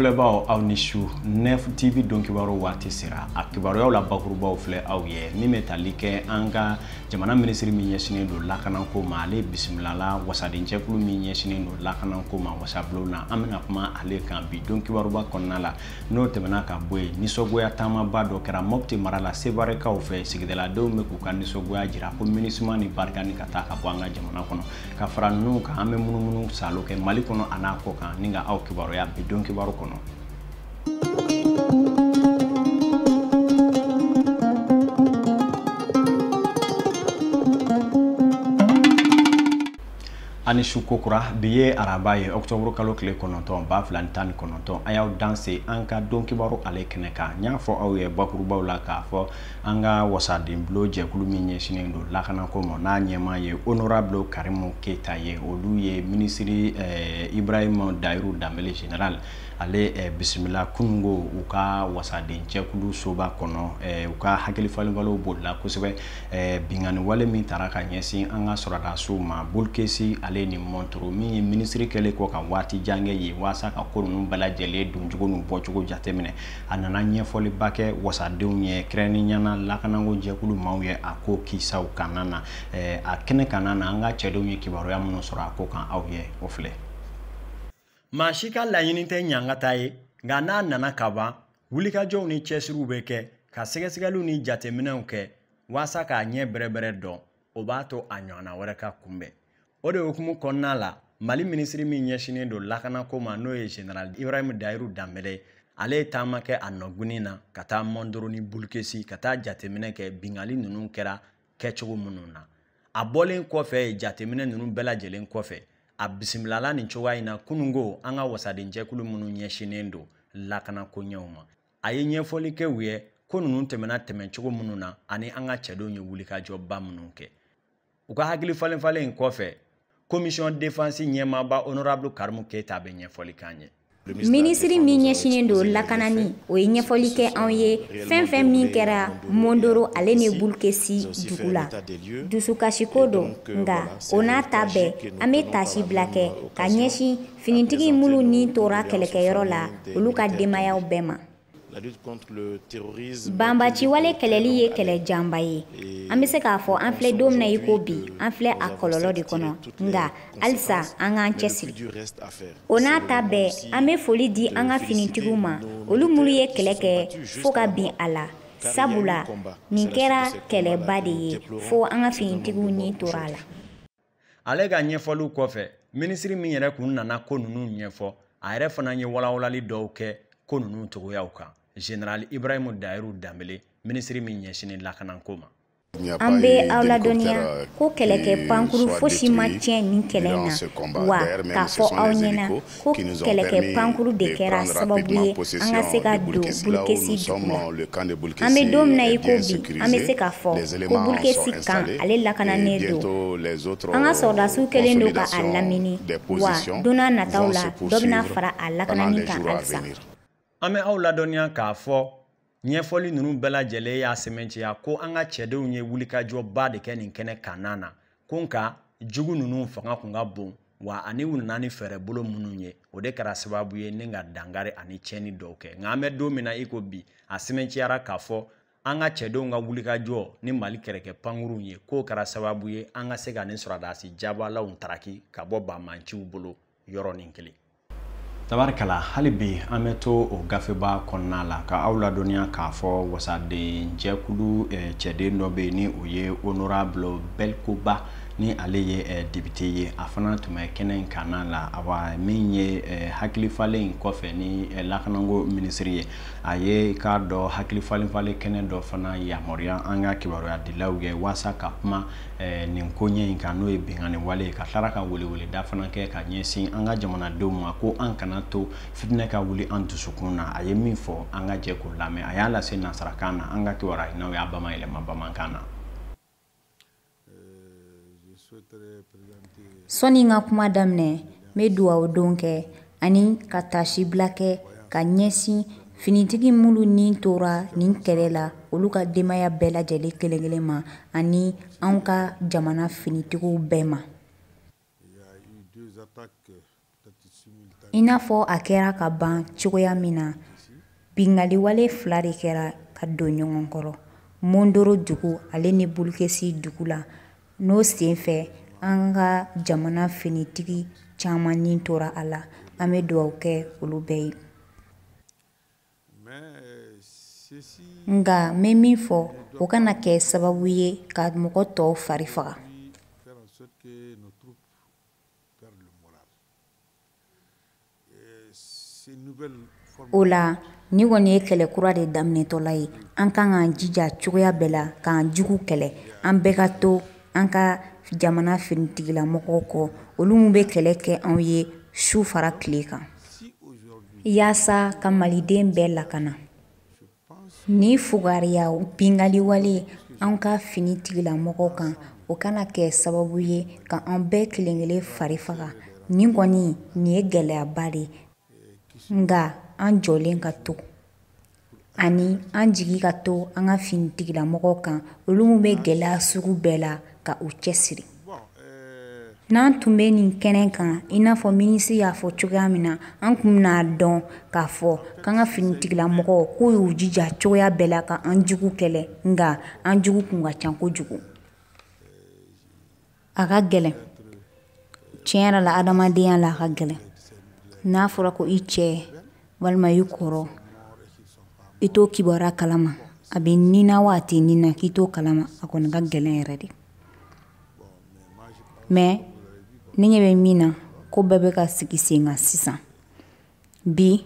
Filɛbaw, aw ni su. Nef TV don kibaru waati sera. A kibaruyaw la bakurubaw filɛ aw ye min bɛ tali kɛ an ka jamana minisiri min ɲɛsinnen don lakanako ma, ale bisimilala wasadencɛkulu min ɲɛsinnen don lakanako ma wasabulon na. An bɛna kuma ale kan bi don kibaruba kɔnɔna la. N'o tɛmɛna ka bɔ yen, nisɔngoya taamaba dɔ kɛra Mopti mara la Sevarekaw fɛ. Sigidaladenw bɛ k'u ka nisɔngoya jira ko MINUSMA ni Barkhane ka taa ka bɔ an ka jamana kɔnɔ. Ka fara ninnu kan, an bɛ munumunu salo kɛ Mali kɔnɔ a n'a kɔ kan ni ka aw kibaruya bi don kibaru kɔnɔ. Ani su kokura, bi ye araba ye, octobre kalo tile 9 2019. A y'aw danse an ka don kibaru ale kɛnɛ kan. N y'a fɔ aw ye bakurubaw la k'a fɔ an ka wasadenbulon jɛkulu min ɲɛsinnen don lakanako ma, n'a ɲɛmaa ye honorable Karimu Keyita ye, olu ye minisiri Ibrahim Dayiru Danbele général ale bisimila kunungo u ka wasadencɛkulu soba kɔnɔ. U ka hakili falenfalenw bolila kosɛbɛ binkanni wale min taara ka ɲɛsin an ka sɔrɔdasiw ma Boulkessi ale ni Mondoro, min ye minisiri kɛlen kɔ ka waati jan kɛ yen walasa ka ko ninnu bɛɛ lajɛlen doncogo n'u bɔcogo jateminɛ. A nana ɲɛfɔliba kɛ wasadenw ye, kɛrɛnkɛrɛnnenya la lakanako jɛkulu maaw ye a ko kisaw kana na a kɛnɛ kana na. An ka cɛdenw ye kibaruya minnu sɔrɔ a ko kan, aw ye o filɛ. Maa si ka laɲini tɛ ɲangata ye, nka n'a nana ka ban, wulikajɔw ni cɛsiriw bɛ kɛ ka sɛgɛsɛgɛliw ni jateminɛw kɛ walasa k'a ɲɛ bɛrɛbɛrɛ dɔn. O b'a to a ɲɔgɔnna wɛrɛ ka kunbɛn. O de hukumu kɔnɔna la, Mali minisiri min ɲɛsinnen don lakanako ma, n'o ye général Ibrahim Dayiru Danbele, ale ye taama kɛ a nɔgɔnin na ka taa Mondoro ni Boulkessi ka taa jateminɛ kɛ binkanni ninnu kɛra kɛcogo minnu na. A bɔlen kɔfɛ jateminɛ ninnu bɛɛ lajɛlen kɔfɛ, a bisimilala nin cogoya in na kunungo an ka wasadencɛkulu minnu ɲɛsinnen don lakanako ɲɛw ma. A ye ɲɛfɔli kɛ u ye ko ninnu tɛmɛna tɛmɛcogo minnu na ani an ka cɛdenw ye wulikajɔba minnu kɛ. U ka hakili falen falen in kɔfɛ, commission défense ɲɛmaaba honorable Karimu Keyita bɛ ɲɛfɔli k'an ye. Minisiri min ɲɛsinnen don lakanani, o ye ɲɛfɔli kɛ anw ye fɛn fɛn min kɛra Mondoro ale ni Boulkessi dugu la. Dusukasiko don, nka o n'a ta bɛɛ, an bɛ taasibila kɛ ka ɲɛsin finitigi minnu ni tora kɛlɛkɛyɔrɔ la, olu ka denbayaw bɛɛ ma. Banbaciwale kɛlɛli ye kɛlɛ janba ye. An bɛ se k'a fɔ an filɛ don min na i ko bi, an filɛ a kɔlɔlɔ de kɔnɔ, nka halisa an k'an cɛsiri. O n'a ta bɛɛ, an bɛ foli di an ka finitigiw ma, olu minnu ye kɛlɛ kɛ fo ka bin a la, sabula nin kɛra kɛlɛba de ye fo an ka finitigiw ni tora a la. Ale ka ɲɛfɔliw kɔfɛ, minisiri min yɛrɛ kun nana ko ninnu ɲɛfɔ, a yɛrɛ fana ye walawalali dɔw kɛ ko ninnu cogoyaw kan. Général Ibrahim Dayiru Danbele, minisiri min ɲɛsinnen lakanako ma. An bɛ aw ladɔnniya ko kɛlɛkɛ pankuru fosi ma tiɲɛ nin kɛlɛ in na, wa k'a fɔ aw ɲɛna ko kɛlɛkɛ pankuru de kɛra sababu ye an ka se ka don Boulkessi dugu la. An bɛ don min na i ko bi, an bɛ se k'a fɔ ko Boulkessi kan ale lakananen don. An ka sɔrɔdasiw kɛlen don ka a lamini, wa don n'a nataw la dɔ bɛna fara a lakanani kan halisa. An bɛ aw ladɔnniya k'a fɔ ɲɛfɔli ninnu bɛɛ lajɛlen y'a sɛmɛntiya ko an ka cɛdenw ye wulikajɔba de kɛ nin kɛnɛ kanna na, ko nka jugu ninnu fanga kun ka bon, wa ani u nana ni fɛɛrɛbolo minnu ye, o de kɛra sababu ye ni ka dankari ani tiɲɛni dɔw kɛ. Nka an bɛ don min na i ko bi, a sɛmɛntiyara k'a fɔ an ka cɛdenw ka wulikajɔ ni Mali kɛlɛkɛ pankurunw ye, k'o kɛra sababu ye an ka se ka nin sɔrɔdasi jabalaw taraki ka bɔ banbaanciw bolo yɔrɔnin kelen. Tabarikala, hali bi an bɛ to o gafeba kɔnɔna la ka aw ladɔnniya k'a fɔ wasaden jɛkulu cɛden dɔ bɛ yen ni o ye honorable Belkoba, ni ale ye député ye. A fana tun bɛ kɛnɛ in kanna la. Awa, min ye hakili falen in kɔfɛ ni lakanako minisiri ye, a ye k'a dɔn hakili falen falen kɛnɛ dɔ fana yamaruya an ka kibaruyadilaw ye walasa ka kuma nin koɲɛ in kan, n'o ye binkanni wale ye, ka tila ka weleweleda fana kɛ ka ɲɛsin an ka jamanadenw ma ko an kana to fitinɛ ka wuli an dusukun na. A ye min fɔ, an ka jɛ k'o lamɛn. A y'a lase nansarakan na, an ka kibaruyaɲininaw y'a bamayɛlɛma bamanankan na. Sɔnni n ka kuma daminɛ, n bɛ dugawu don kɛ ani ka taasibila kɛ ka ɲɛsin finitigi minnu ni tora nin kɛlɛ la, olu ka denbaya bɛɛ lajɛlen kelen kelen ma ani anw ka jamana finitigiw bɛɛ ma. I n'a fɔ a kɛra ka ban cogoya min na, binkanniwale fila de kɛra ka don ɲɔgɔn kɔrɔ Mondoro dugu ale ni Bulukesi dugu la. N'o senfɛ, an ka jamana finitigi caman ni tora a la. An bɛ dugawu kɛ olu bɛɛ ye. Nka n bɛ min fɔ, o kana kɛ sababu ye ka mɔgɔ tɔw fari faga. O la, nin kɔni ye kɛlɛ kura de daminɛtɔla ye. An kan k'an jija cogoya bɛɛ la k'an jugu kɛlɛ. An bɛɛ ka to an ka jamana finitigilamɔgɔw kɔ, olu minnu bɛ kɛlɛ kɛ anw ye su fara tile kan, yaasa ka Maliden bɛɛ lakana. Ni fugariya binkanniwale an ka finitigilamɔgɔw kan, o kana kɛ sababu ye ka an bɛɛ kelen-kelen fari faga. Nin kɔni, nin ye gɛlɛyaba de ye. Nka an jɔlen ka to ani an jigi ka to an ka finitigilamɔgɔw kan, olu minnu bɛ gɛlɛya sugu bɛɛ la ka u cɛsiri. N'an tun bɛ nin kɛnɛ kan, i n'a fɔ minisiri y'a fɔ cogoya min na, an tun bɛna dɔn k'a fɔ k'an ka finitigilamɔgɔw k'u y'u jija cogoya bɛɛ la ka an jugu kɛlɛ. Nka an jugu kun ka ca kojugu. A ka gɛlɛn tiɲɛ yɛrɛ la, adamadenya la a ka gɛlɛn. N'a fɔra ko i cɛ walima i kɔrɔ, i t'o kibaruya kalama, a bɛ nin na wa a tɛ nin na, k'i t'o kalama, a kɔni ka gɛlɛn yɛrɛ de. Mais ne ɲɛ bɛ min na, ko bɛɛ bɛ ka sigi sen kan sisan. Bi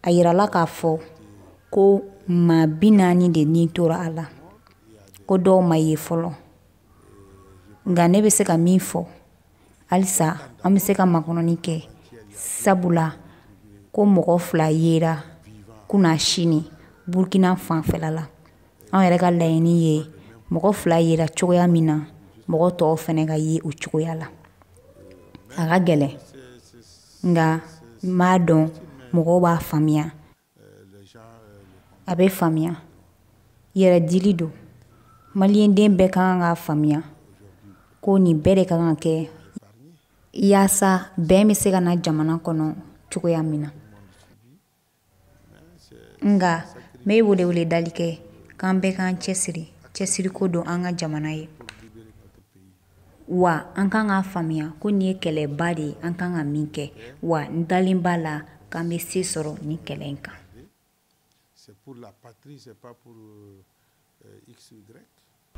a yirala k'a fɔ ko maa 40 de ni tora a la, ko dɔw ma ye fɔlɔ. Nka ne bɛ se ka min fɔ halisa, an bɛ se ka makɔnɔni kɛ, sabula ko mɔgɔ 2 yera kunna sini Burkina fanfɛla la. An yɛrɛ ka laɲini ye mɔgɔ 2 yera cogoya min na, mɔgɔ tɔw fana ka ye o cogoya la. A ka gɛlɛn, nka n b'a dɔn mɔgɔw b'a faamuya. A bɛ faamuya, yɛrɛdili don. Maliyɛnden bɛɛ ka kan k'a faamuya ko nin bɛɛ de ka kan ka kɛ yaasa bɛn bɛ se ka na jamana kɔnɔ cogoya min na. Nka n bɛ weleweledali kɛ k'an bɛɛ k'an cɛsiri, cɛsiriko don an ka jamana ye. Wa an kan k'a faamuya ko nin ye kɛlɛba de ye, an kan ka min kɛ. Wa n dalen b'a la k'an bɛ se sɔrɔ nin kɛlɛ in kan.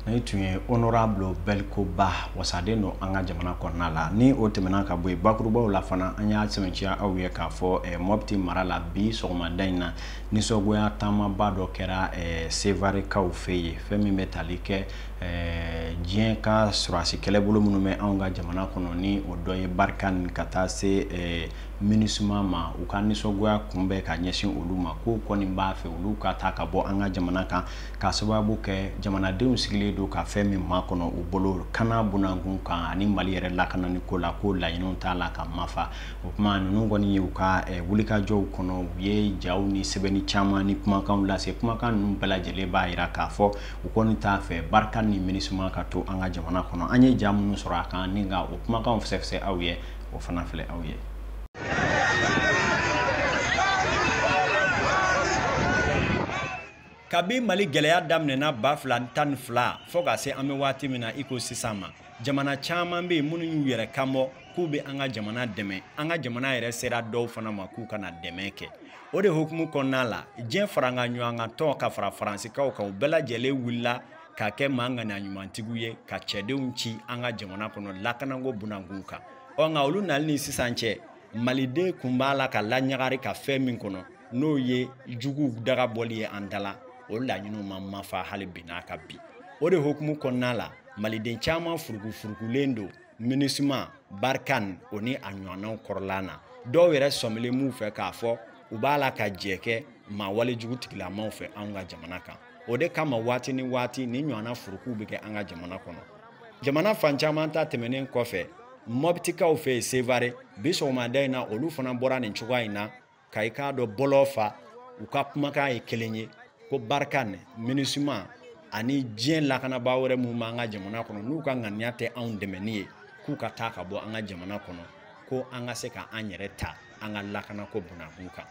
Ni tun ye honorable Belko Ba, wasaden don an ka jamana kɔnɔna la. Ni o tɛmɛna ka bɔ yen, bakurubaw la fana, an y'a sɛmɛntiya aw ye k'a fɔ Mopti mara la, bi sɔgɔmada in na, nisɔngoya taamaba dɔ kɛra Sevarekaw fɛ yen. Fɛn min bɛ tali kɛ diɲɛ ka sɔrɔdasi kɛlɛbolo minnu bɛ anw ka jamana kɔnɔ, ni o dɔ ye Barkhane ka taa se MINUSMA ma, u ka nisɔngoya kunbɛn ka ɲɛsin olu ma, k'u kɔni b'a fɛ olu ka taa ka bɔ an ka jamana kan, k'a sababu kɛ jamanadenw sigilen don ka fɛn min makɔnɔ u bolo kana bunankun kan ani Mali yɛrɛ lakanani ko la, ko laɲiniw t'a la ka mafa. O tuma ninnu kɔni ye u ka wulikajɔw kɔnɔ, u ye jaw ni sɛbɛnni caman ni kumakanw lase. Kumakan ninnu bɛɛ lajɛlen b'a jira k'a fɔ u kɔni t'a fɛ Barkhane ni MINUSMA ka to an ka jamana kɔnɔ. An ye ja minnu sɔrɔ a kan ni ka o kumakanw fɛsɛfɛsɛ aw ye, o fana filɛ aw ye. Kabi Mali gɛlɛya daminɛna 2012 fo ka se an bɛ waati min na i ko sisan ma, jamana caman bɛ yen minnu y'u yɛrɛ kanbɔ k'u bɛ an ka jamana dɛmɛ. An ka jamana yɛrɛ sera dɔw fana ma k'u kana dɛmɛ kɛ. O de hukumu kɔnɔna la, diɲɛ farankan ɲɔgɔnkan tɔn ka fara Faransikaw kan, u bɛɛ lajɛlen wulila ka kɛ maa ŋaniya ɲumantigiw ye ka cɛdenw ci an ka jamana kɔnɔ lakanako bunankun kan. Ɔ nka olu nali ni sisan cɛ, Maliden kun b'a la ka laɲagari ka fɛn min kɔnɔ, n'o ye juguw daga bɔli ye an da la, o laɲiniw ma mafa hali bi n'a ka bi. O de hukumu kɔnɔna la, Maliden caman furukufurukulen don MINUSMA, Barkhane o ni a ɲɔgɔnnaw kɔrɔla na. Dɔw yɛrɛ sɔmilen b'u fɛ k'a fɔ u b'a la ka jɛ kɛ maa walejugu tigilamaw fɛ anw ka jamana kan. O de kama waati ni waati ni ɲɔgɔnna furukuw bɛ kɛ an ka jamana kɔnɔ. Jamana fan caman ta tɛmɛnen kɔfɛ, Moptikaw fɛ yen Sevare, bi sɔgɔmada in na olu fana bɔra nin cogoya in na ka i k'a dɔn bɔlɔ fa. U ka kumakan ye kelen ye ko Barkhane, MINUSMA ani diɲɛ lakanabaa wɛrɛ minnu b'an ka jamana kɔnɔ, n'u ka ŋaniya tɛ anw dɛmɛni ye, k'u ka taa ka bɔ an ka jamana kɔnɔ. ko an ka se ka an yɛrɛ ta an ka lakanako bunakun kan.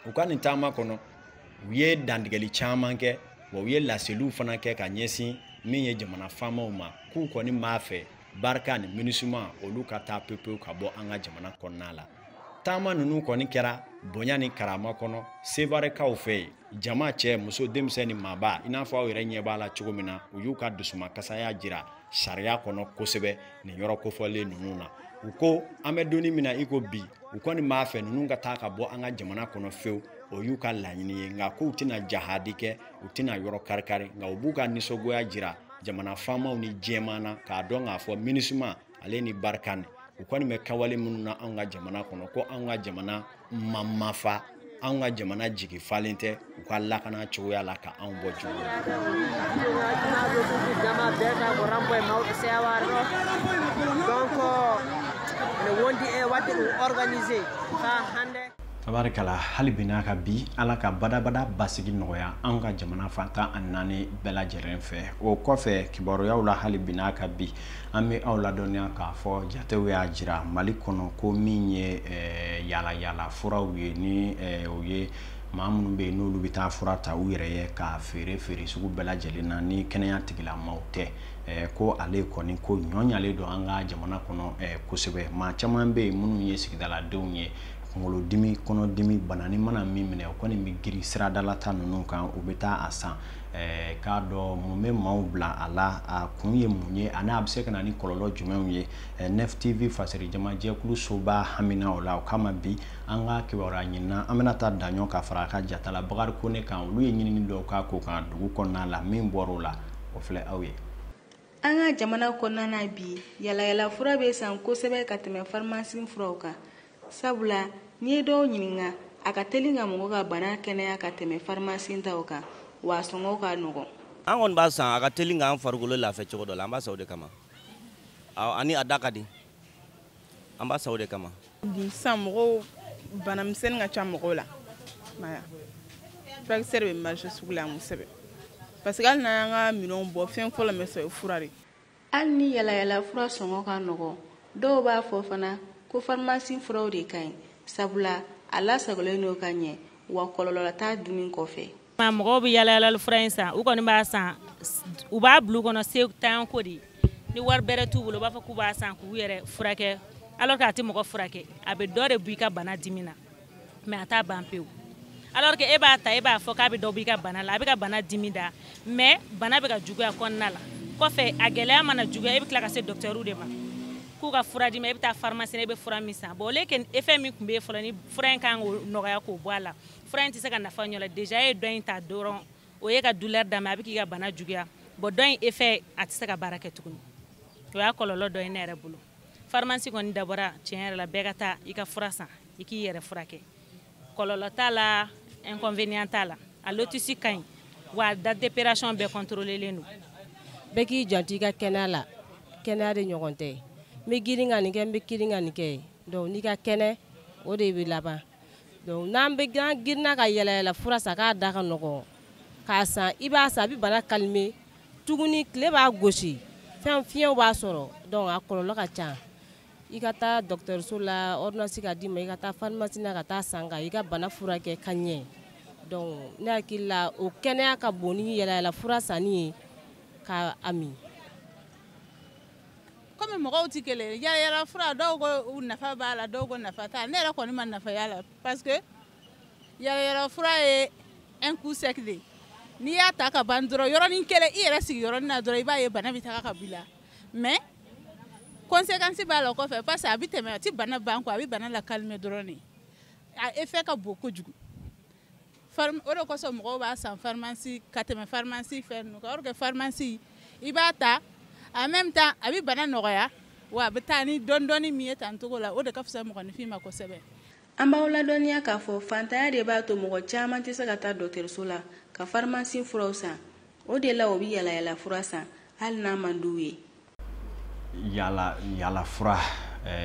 U ka nin taama kɔnɔ, u ye dantigɛli caman kɛ, wa u ye laseliw fana kɛ ka ɲɛsin min ye jamana faamaw ma, k'u kɔni b'a fɛ Barkhane ni MINUSMA olu ka taa pepewu ka bɔ an ka jamana kɔnɔna la. Taama ninnu kɔni kɛra bonya ni karama kɔnɔ Sevarekaw fɛ yen. Jama cɛ, muso, denmisɛn ni maaba, i n'a fɔ aw yɛrɛ ɲɛ b'a la cogo min na, u y'u ka dusumakasaya jira sariya kɔnɔ kosɛbɛ nin yɔrɔ kofɔlen ninnu na. U ko an bɛ donni min na i ko bi, u kɔni b'a fɛ ninnu ka taa ka bɔ an ka jamana kɔnɔ fewu, o y'u ka laɲini ye. Nka k'u tɛna jahadi kɛ, u tɛna yɔrɔ karikari, nka u b'u ka nisɔngoya jira jamana faamaw ni jɛman na k'a dɔn k'a fɔ MINUSMA ale ni Barkhane u kɔni bɛ kawale minnu na anw ka jamana kɔnɔ, ko anw ka jamana ma mafa, anw ka jamana jigi falen tɛ u ka lakana cogoya la ka anw bɔ jugu la. Tabarikala, hali bi n'a ka bi Ala ka badabada basigi nɔgɔya anw ka jamana fantan ani naani bɛɛ lajɛlen fɛ. O kɔfɛ kibaruyaw la, hali bi n'a ka bi an bɛ aw ladɔnniya k'a fɔ jatew y'a jira Mali kɔnɔ ko min ye yala yala furaw ye, ni o ye maa minnu bɛ yen n'olu bɛ taa fura ta u yɛrɛ ye k'a feere feere sugu bɛɛ lajɛlen na ni kɛnɛya tigilamaaw tɛ, ko ale kɔni ko ɲɔɲalen don an ka jamana kɔnɔ kosɛbɛ. Maa caman bɛ yen minnu ye sigidaladenw ye, kunkolodimi, kɔnɔdimi, banani mana min minɛ, o kɔni bɛ girin siradalata ninnu kan, u bɛ taa a san. K'a dɔn mun bɛ maaw bila a la, a kun ye mun ye, ani a bɛ se ka na ni kɔlɔlɔ jumɛnw ye. Nef TV fasiri jamajɛkulu soba hamina o la. O kama bi an ka kibaruya ɲinina, an bɛna taa daɲɔ ka fara a ka jatala Bakari Kone kan. Olu ye ɲinini dɔw k'a ko kan dugu kɔnɔna la, min bɔr'o la o filɛ aw ye. An ka jamana kɔnɔna na bi, yalayala fura bɛ san kosɛbɛ ka tɛmɛ farimasi furaw kan. Sabula n'i ye dɔw ɲininka, a ka teli ka mɔgɔ ka bana kɛnɛya ka tɛmɛ farimasi taw kan, wa a sɔngɔ ka nɔgɔn. An kɔni b'a san, a ka teli k'an farikolo lafiya cogo dɔ la, an b'a san o de kama. Ani a da ka di, an b'a san o de kama. Bi sisan mɔgɔw, banamisɛnnin ka ca mɔgɔw la, furakisɛ de bɛ marché sugu la yan kosɛbɛ, parce que hali n'an y'an ka minɛnw bɔ, fɛn fɔlɔ min bɛ sɔrɔ o ye fura de. Hali ni yalayala fura sɔngɔ ka nɔgɔn, dɔw b'a fɔ fana ko farimasi furaw de ka ɲi, sabula a lasagolen don ka ɲɛ, wa kɔlɔlɔ t'a dunni kɔfɛ. Mɔgɔw bɛ yalayala fura in san, u kɔni b'a san, u b'a bila u kɔnɔ se tan ko de, ni wari bɛrɛ t'u bolo, u b'a fɔ k'u b'a san k'u yɛrɛ furakɛ, alors que a tɛ mɔgɔ furakɛ, a bɛ dɔ de bɔ i ka bana dimi na, mais a t'a ban pewu. Alors que e b'a ta, e b'a fɔ k'a bɛ dɔ bɔ i ka bana la, a bɛ ka bana dimi da, mais bana bɛ ka juguya kɔnɔna la. Kɔfɛ a gɛlɛya mana juguya, e bɛ tila ka se docteur de ma k'u ka fura d'i ma, e bɛ taa pharmacie la, e bɛ fura min san. Bon, au lieu que effet min tun bɛ yen fɔlɔ, ni fura in kan k'o nɔgɔya k'o bɔ a la, fura in tɛ se ka nafa ɲɛ o la. Déjà e ye dɔ in ta dɔrɔn, o ye ka douleur daminɛ, a bɛ k'i ka bana juguya. Bon, dɔ in effet a tɛ se ka baara kɛ tuguni. O y'a kɔlɔlɔ dɔ ye ne yɛrɛ bolo. Pharmacie kɔni dabɔra tiɲɛ yɛrɛ la, bɛɛ ka taa i ka fura san, i k'i yɛrɛ furakɛ. Kɔlɔlɔ t'a la, inconvénient t'a la. A lotisi ka ɲi, wa date d'opération bɛɛ contrôlé don. Bɛɛ k'i janto i ka kɛnɛya la, kɛnɛya de ɲɔgɔn tɛ. N bɛ girin ka nin kɛ, n bɛ kirin ka nin kɛ, donc n'i ka kɛnɛ o de bɛ laban. Donc n'an bɛ girinna ka yɛlɛ fura san k'a da ka nɔgɔn k'a san, i b'a san a bɛ bana calmer tuguni, tile b'a gosi, fɛn fiɲɛw b'a sɔrɔ, donc a kɔlɔlɔ ka ca. I ka taa dɔgɔtɔrɔso la, ordonnance ka d'i ma, i ka taa pharmacie la ka taa san ka i ka bana furakɛ ka ɲɛ. Donc ne hakili la o kɛnɛya ka bon ni yɛlɛ fura sanni ye k'a min. Komi mɔgɔw tɛ kelen ye, yalayala fura dɔw ko nafa b'a la, dɔw ko nafa t'a la. Ne yɛrɛ kɔni ma nafa y'a la, parce que yalayala fura ye un coup sec de ye. N'i y'a ta ka ban dɔrɔn, yɔrɔnin kelen i yɛrɛ sigi yɔrɔnin na dɔrɔn, i b'a ye bana bɛ taga ka b'i la. Mais conséquence b'a la kɔfɛ, parce que a bɛ tɛmɛ, a tɛ bana ban quoi, a bɛ bana la calmer dɔrɔn de. A effet ka bon kojugu. O de kosɔn mɔgɔw b'a san pharmacie ka tɛmɛ pharmacie fɛn ninnu kan. Or que pharmacie i b'a ta, en même temps a bɛ bana nɔgɔya, wa a bɛ taa ni dɔɔni dɔɔni min ye tan cogo la, o de ka fisa mɔgɔninfin ma kosɛbɛ. An b'aw ladɔnniya k'a fɔ fantanya de b'a to mɔgɔ caman tɛ se ka taa dɔgɔtɔrɔso la ka farimasi furaw san. O de la u bɛ yalayala fura san hali n'a man d'u ye. Yala fura,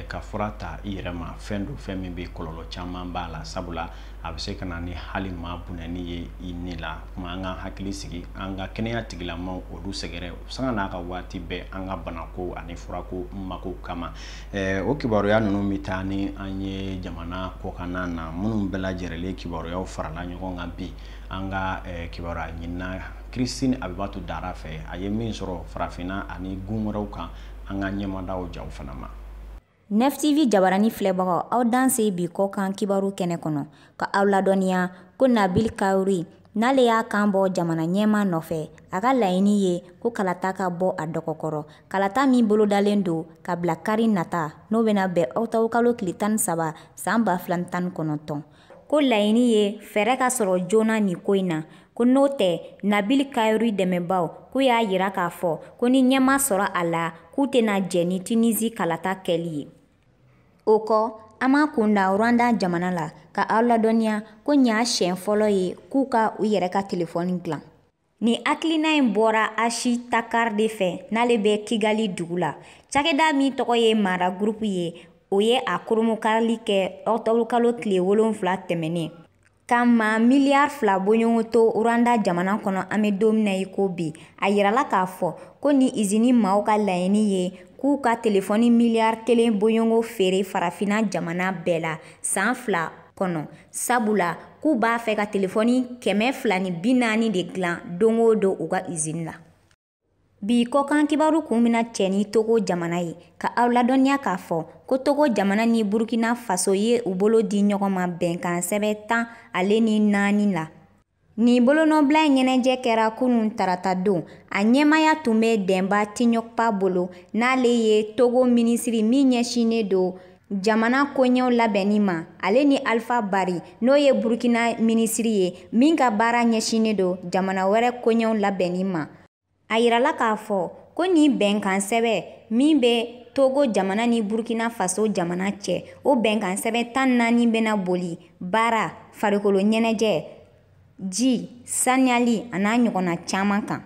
ka fura ta i yɛrɛ ma, fɛn don, fɛn min bɛ kɔlɔlɔ caman b'a la, sabula A bɛ se ka na ni hali maa bunɛni ye i ni la. Kuma an ka hakili sigi, an ka kɛnɛya tigilamaw olu sɛgɛrɛ sanga n'a ka waati bɛɛ an ka banako ani furako mako kama. O kibaruya ninnu bɛ taa ni an ye jamana kɔkanna na, minnu bɛɛ lajɛlen kibaruyaw farala ɲɔgɔn kan bi. An ka kibaruya ɲinina Christine Abibatu Dara fɛ, a ye min sɔrɔ farafinna ani gun wɛrɛw kan, an ka ɲɛmadaw jaw fana ma. Nef TV jabarani filɛbagaw, aw danse bi kɔkan kibaru kɛnɛ kɔnɔ ka aw ladɔnniya ko Nabil Karoui n'ale y'a kan bɔ jamana ɲɛma nɔfɛ, a ka laɲini ye ko kalata ka bɔ a dɔgɔkɔrɔ, kalata min bolodalen don ka bila kari nata, n'o bɛna bɛn ɔkutɔburu kalo tile 13 san 2019. Ko laɲini ye fɛɛrɛ ka sɔrɔ joona nin ko in na, ko n'o tɛ Nabil Karoui dɛmɛbaaw k'u y'a yira k'a fɔ ko ni ɲɛma sɔrɔ a la, k'u tɛna jɛ ni Tunisie kalata kɛli ye. O kɔ, an b'a kun da Rwanda jamana la ka aw ladɔnniya ko nin y'a siɲɛ fɔlɔ ye k'u ka u yɛrɛ ka telefɔni dilan. Nin hakilina in bɔra Ashi Takar de fɛ, n'ale bɛ Kigali dugu la. Cakɛda min tɔgɔ ye Mara Group ye, o ye a koromokarili kɛ ɔkutɔburu kalo tile 7 tɛmɛnen, ka maa 2 miliyari bɔɲɔgɔn to Rwanda jamana kɔnɔ. An bɛ don min na i ko bi, a yirala k'a fɔ ko ni izini maaw ka laɲini ye k'u ka telefɔni 1 miliyari bɔɲɔgɔn feere farafinna jamana bɛɛ la san 2 kɔnɔ, sabula k'u b'a fɛ ka telefɔni 240 de dilan don o don u ka izini la. Bi kɔkan kibaru kun bɛna cɛ ni Togo jamana ye, ka aw ladɔnniya k'a fɔ ko Togo jamana ni Burkina Faso ye u bolo di ɲɔgɔn ma bɛnkan sɛbɛn 14 la. Nin bolonɔbila in ɲɛnajɛ kɛra kunun tarata don. A ɲɛmaya tun bɛ Dɛnba Tiɲɔkpa bolo, n'ale ye Togo minisiri min ɲɛsinnen don jamana koɲɛw labɛnni ma, ale ni Alpha Bari, n'o ye Burkina minisiri ye min ka baara ɲɛsinnen don jamana wɛrɛ koɲɛw labɛnni ma. A yirala k'a fɔ ko nin bɛnkan sɛbɛn min bɛ Togo jamana ni Burkina Faso jamana cɛ, o bɛnkan sɛbɛn 14 bɛna boli baara, farikolo ɲɛnajɛ, ji, saniyali a n'a ɲɔgɔnna caman kan.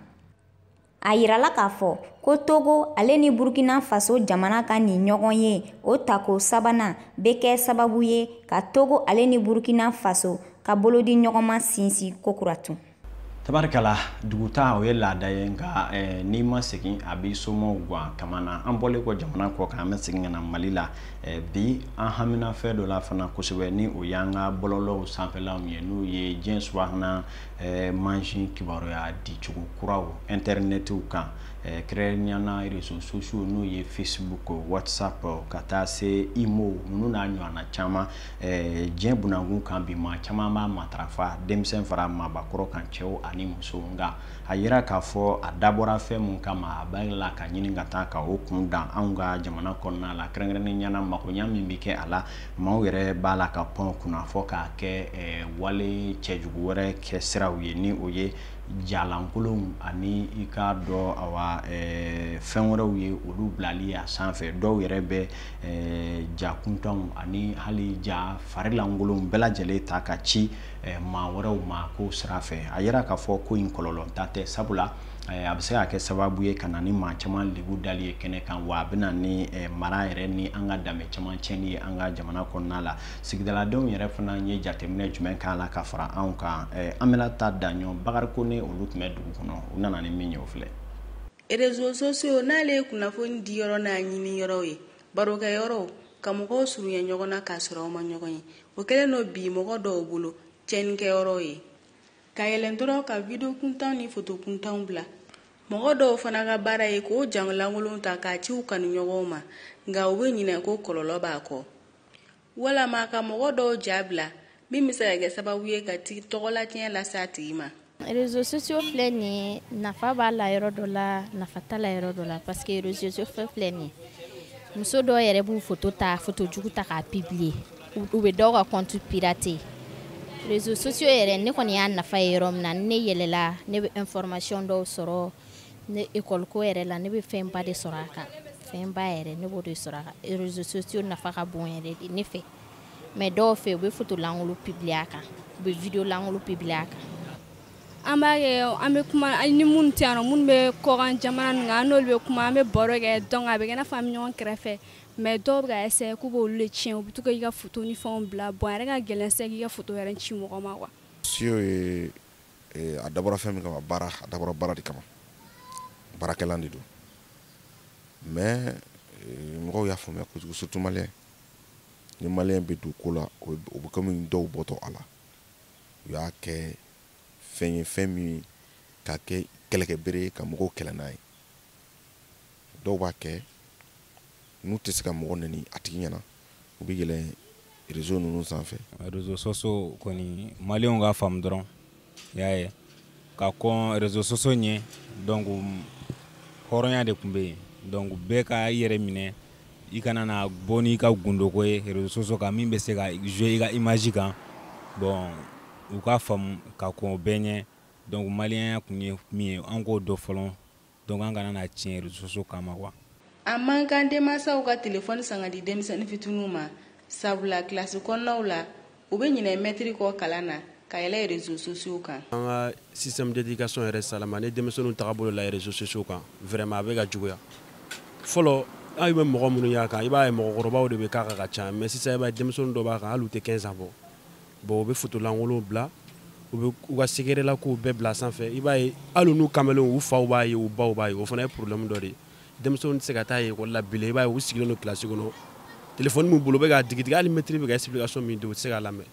A yirala k'a fɔ ko Togo ale ni Burkina Faso jamana ka nin ɲɔgɔn ye o tako sabanan bɛ kɛ sababu ye ka Togo ale ni Burkina Faso ka bolodi ɲɔgɔnma sinsin kokura tun. Tabarikala, duguta o ye laada ye, nka n'i ma segin a b'i somɔgɔw gan kama na. An bɔlen kɔ jamana kɔ kan, an bɛ segin ka na Mali la. Bi an hamina fɛn dɔ la fana kosɛbɛ, ni o y'an ka bɔlɔlɔw sanfɛlaw ye, n'o ye diɲɛ subahana mansin kibaruya dicogo kuraw intɛrɛnɛtiw kan, kɛrɛnkɛrɛnnenya la réseaux sociaux, n'o ye Facebook, WhatsApp, ka taa se Imo ninnu n'a ɲɔgɔnna caman. Diɲɛ bunakun kan bi, maa caman b'a matarafa, denmisɛn fara maabakɔrɔ kan, cɛw ani musow. Nka a yira k'a fɔ a dabɔra fɛn mun kama, a b'a la ka ɲini ka taa ka o kun dan anw ka jamana kɔnɔna la, kɛrɛnkɛrɛnnenya la makoɲa min bɛ kɛ a la, maaw yɛrɛ b'a la ka pɔn kunna fɔ k'a kɛ wale cɛjugu wɛrɛ kɛ siraw ye, ni o ye jalankolonw ani i k'a dɔn awa fɛn wɛrɛw ye, olu bilali a sanfɛ. Dɔw yɛrɛ bɛ jakuntanw ani hali ja farilankolonw bɛɛ lajɛlen ta ka ci maa wɛrɛw ma ko sira fɛ. A yira k'a fɔ ko in kɔlɔlɔntan tɛ, sabula a bɛ se ka kɛ sababu ye ka na ni maa caman lebu dali ye kɛnɛ kan, wa a bɛ na ni mara yɛrɛ ni an ka danbe caman tiɲɛni ye an ka jamana kɔnɔna la. Sigidaladenw yɛrɛ fana ye jateminɛ jumɛn k'a la ka fara anw kan? Aminata Daɲɔn, Bakari Kone, olu tun bɛ dugu kɔnɔ, u nana ni min ye o filɛ. Réseaux sociaux n'ale ye kunnafoni di yɔrɔ n'a ɲini yɔrɔ ye, barokɛyɔrɔw, ka mɔgɔw surunya ɲɔgɔn na k'a sɔrɔ aw ma ɲɔgɔn ye, o kɛlen don bi mɔgɔ dɔw bolo tiɲɛnikɛyɔrɔw ye, ka yɛlɛn dɔrɔn ka video kuntanw ni foto kuntanw bila. Mɔgɔ dɔw fana ka baara ye k'o jalankolon ta k'a ci u kanuɲɔgɔnw ma, nka u bɛ ɲinɛ ko kɔlɔlɔ b'a kɔ, walama ka mɔgɔ dɔw ja bila min bɛ se ka kɛ sababu ye ka tɔgɔlatiɲɛ lase a tigi ma. Réseaux sociaux filɛ nin ye, nafa b'a la yɔrɔ dɔ la, nafa t'a la yɔrɔ dɔ la, parce que réseaux sociaux filɛ nin ye, muso dɔw yɛrɛ b'u photo ta, photo jugu ta k'a publier, u bɛ dɔw ka compte pirater. Réseaux sociaux yɛrɛ, ne kɔni y'a nafa ye yɔrɔ min na, ne yɛlɛla, ne bɛ information dɔw sɔrɔ, ne école ko yɛrɛ la, ne bɛ fɛnba de sɔrɔ a kan, fɛnba yɛrɛ ne b'o de sɔrɔ a kan. Réseaux sociaux nafa ka bon yɛrɛ de ne fɛ, mais dɔw fɛ u bɛ photo lankolon publier a kan, u bɛ vidéo lankolon publier a kan. An b'a kɛ, an bɛ kuma ni minnu tɛ yan nɔ, minnu bɛ kɔkan jamana ninnu kan, an n'olu bɛ kuma, an bɛ baro kɛ. Donc a bɛ kɛ i n'a fɔ an bɛ ɲɔgɔn kɛrɛfɛ, mais dɔw bɛ ka essayer k'u b'olu de tiɲɛ, u bɛ to ka i ka photo ni fɛnw bila. Bon, a yɛrɛ ka gɛlɛn sisan k'i ka photo yɛrɛ ci mɔgɔ ma quoi. Sociaux ye, a dabɔra fɛn min kama, baara, a dabɔra baara de kama, baarakɛlan de don. Mais mɔgɔw y'a faamuya kojugu, surtout malien. Ni malien bɛ don ko la, o bɛ komi dɔw bɔtɔ a la, u y'a kɛ fɛn ye, fɛn min k'a kɛ kɛlɛkɛbere ye ka mɔgɔw kɛlɛ n'a ye. Dɔw b'a kɛ n'u tɛ se ka mɔgɔ nɛni a tigi ɲɛna, u bɛ yɛlɛn réseau ninnu sanfɛ. Réseaux sociaux kɔni, maliyɛnw ka faamu dɔrɔn, i y'a ye, ka kɔn réseaux sociaux ɲɛ. Donc hɔrɔnya de tun bɛ yen. Donc bɛɛ ka i yɛrɛ minɛ, i kana na bɔ n'i ka gundoko ye réseaux sociaux kan min bɛ se ka jouer i ka image kan. Bon, u ka faamu ka kɔn o bɛɛ ɲɛ. Donc maliyɛnya kun ye min ye, an k'o dɔn fɔlɔ. Donc an kana na tiɲɛ réseaux sociaux kama quoi. A man kan denmansaw ka telefɔni san ka di denmisɛnnin fitininw ma, sabula kilasi kɔnɔnaw la, u bɛ ɲinɛ mɛtiri kɔ kalan na ka yɛlɛ réseaux sociaux kan. An ka système d'éducation yɛrɛ salama ni denmisɛnninw tagabolo la réseaux sociaux kan, vraiment a bɛ ka juguya. Fɔlɔ, an bɛ mɔgɔ minnu y'a kan, i b'a ye mɔgɔkɔrɔbaw de bɛ k'a kan ka ca, mais sisan i b'a ye denmisɛnnin dɔw b'a kan, hali u tɛ 15 ans bɔ. Bon, u bɛ photo lankolonw bila, u bɛ u ka secret la kow bɛɛ bila sanfɛ. I b'a ye hali n'u kamelenw, u faw b'a ye, u baw b'a ye, o fana ye problème dɔ de ye. Denmisɛnninw tɛ se ka taa ekɔli la bilen, i b'a ye u sigilen don kilasi kɔnɔ, telefɔni m'u bolo, u bɛ k'a digi digi, hali mɛtiri bɛ ka explication min di, u tɛ se k'a lamɛn.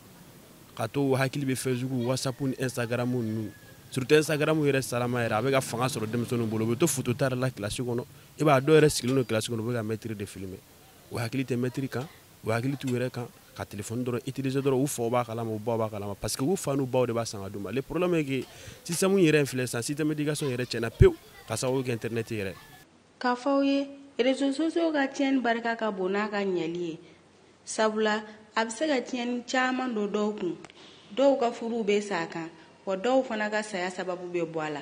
Ka to u hakili bɛ Facebook, WhatsApp ni Instagram ninnu, surtout Instagram yɛrɛ salama yɛrɛ, a bɛ ka fanga sɔrɔ denmisɛnninw bolo. U bɛ to photo ta la kilasi kɔnɔ, i b'a ye dɔw yɛrɛ sigilen don kilasi kɔnɔ, u bɛ ka mɛtiri de filmer. U hakili tɛ mɛtiri kan, u hakili t'u yɛrɛ kan, ka telefɔni dɔrɔn utiliser dɔrɔn. U faw b'a kalama, u baw b'a kalama, parce que u fa n'u baw de b'a san ka d'u ma. Le problème est que système yɛrɛ filɛ sisan, système d'éducation yɛrɛ tiɲɛna pewu ka sababu kɛ internet yɛrɛ. K'a fɔ aw ye, réseaux sociaux ka tiɲɛni barika ka bon n'a ka ɲɛli ye, sabula a bɛ se ka tiɲɛni caman don dɔw kun. Dɔw ka furuw bɛ sa a kan, wa dɔw fana ka saya sababu bɛ bɔ a la.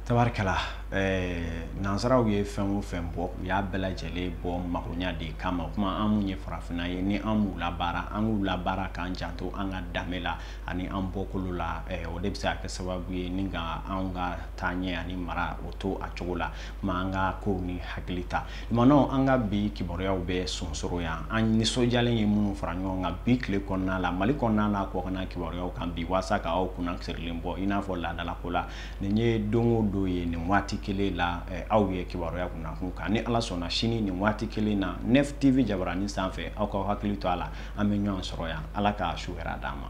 Tabarikala, nansaraw ye fɛn o fɛn bɔ, u y'a bɛɛ lajɛlen bɔ magoɲa de kama. Kuma an mun ye farafinna ye, ni an b'u labaara, an k'u labaara k'an janto an ka danbe la ani an bɔkolo la, o de bɛ se ka kɛ sababu ye ni ka anw ka taaɲɛ ani mara o to a cogo la. Kuma an ka kow ni hakili ta limanaw, an ka bi kibaruyaw bɛ sonsoro yan. An nisɔndiyalen ye minnu fara ɲɔgɔn kan bi tile kɔnɔna la, Mali kɔnɔna la, kɔkanna kibaruyaw kan bi, walasa ka aw kunna sirilen bɔ i n'a fɔ laadalako la. Nin ye don o don ye nin waati kelen la, aw ye kibaruya kunnakun kan. Ni Ala sɔnna, sini nin waati kelen na, Nef TV jabarani sanfɛ, aw k'aw hakili to a la, an bɛ ɲɔgɔn sɔrɔ yan. Ala ka su hɛrɛ d'an ma.